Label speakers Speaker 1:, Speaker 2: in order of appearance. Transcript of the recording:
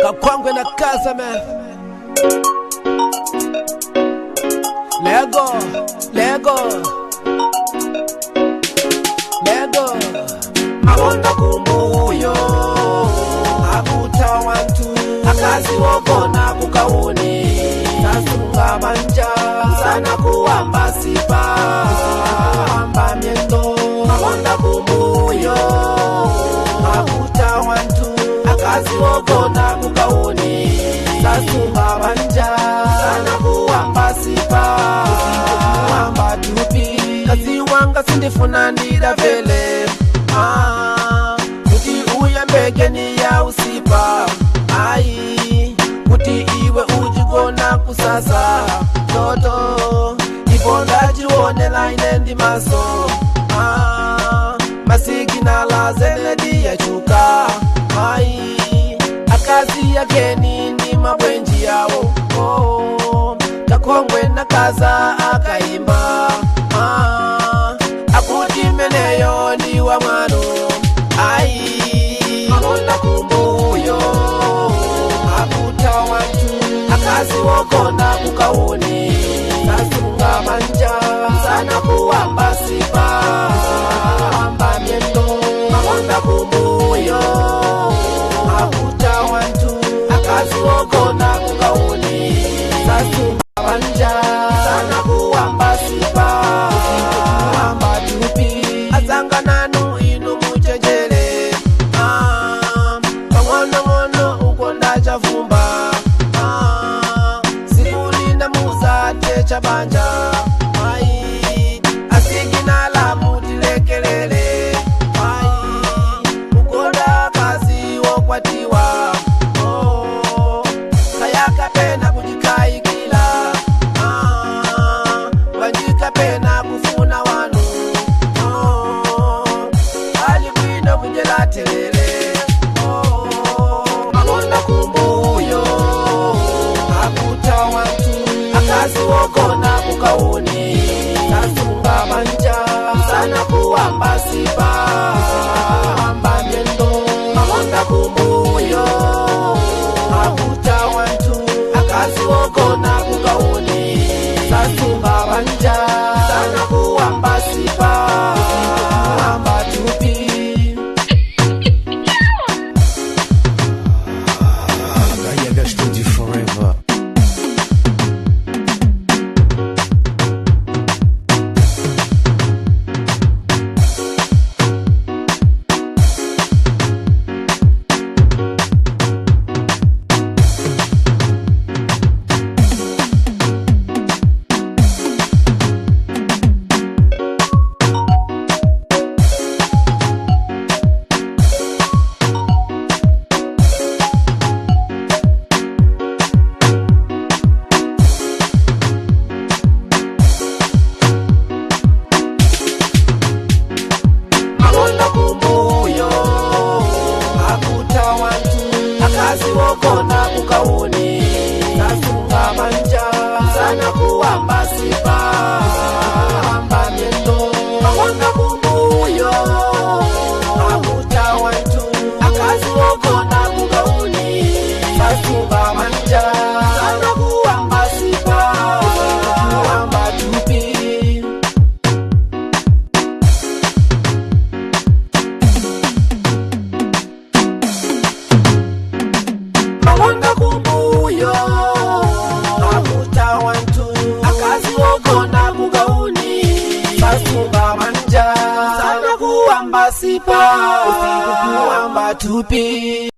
Speaker 1: Kakwangwe na Kaza, man. Lego, Lego, Lego. Makonda kumbuyo akuta wantu akazi wogona kukauni tasunga banja sana kuwamba sipa amba myendo. Makonda kumbuyo akuta wantu akazi wogona kukauni tasunga banja sana kuwamba sipa amba tupi kazi wanga sindifuna ndidavele. Kuti uyambekeni ya usipa ai kuti iwe ujigona kusasa toto ibonda jiwonela inendi maso masiginala zenedi yachuka ai akazi yakeni ndi mabwenji yawo oh, Kakhongwe nakaza akaimba akuti meneyo ndi wa mwano ai makonda kumbuyo akuta wantu akazi wogona kukauni tasunga manja sana kuwamba sipa amba myendo. Makonda kumbuyo akuta wantu akazi wogona kukauni tasunga manja sana kuwamba sipa amba tupi azanga nanu inu muchejere pang'onong'ono ukonda chavumba sikulinda muzate chabanja ai asiginala mutilekelele ai ukonda kazi wokwatiwa oh, kayakapena kujikaikila wanjikapena kufuna wanu oh, alikwino kujelatelele oh, makonda kumbuyo akuta wantu akazi wogona kukauni tasunga manja sana kuwamba sipa amba myendo. Makonda kumbuyo akuta wantu akazi wogona kukauni tasunga manja sana kuwamba sipa amba tupi.
Speaker 2: Gaia Studio Forever.
Speaker 1: Makonda kumbuyo akuta wantu akazi wogona kukauni tasunga manja sana kuwamba sipa amba myendo. Makonda kumbuyo akuta wantu akazi wogona kukauni tasunga manja sana kuwamba sipa amba tupi. Makonda kumbuyo akuta wantu akazi wogona kukauni tasunga manja sana kuwamba sipa kuwamba tupi.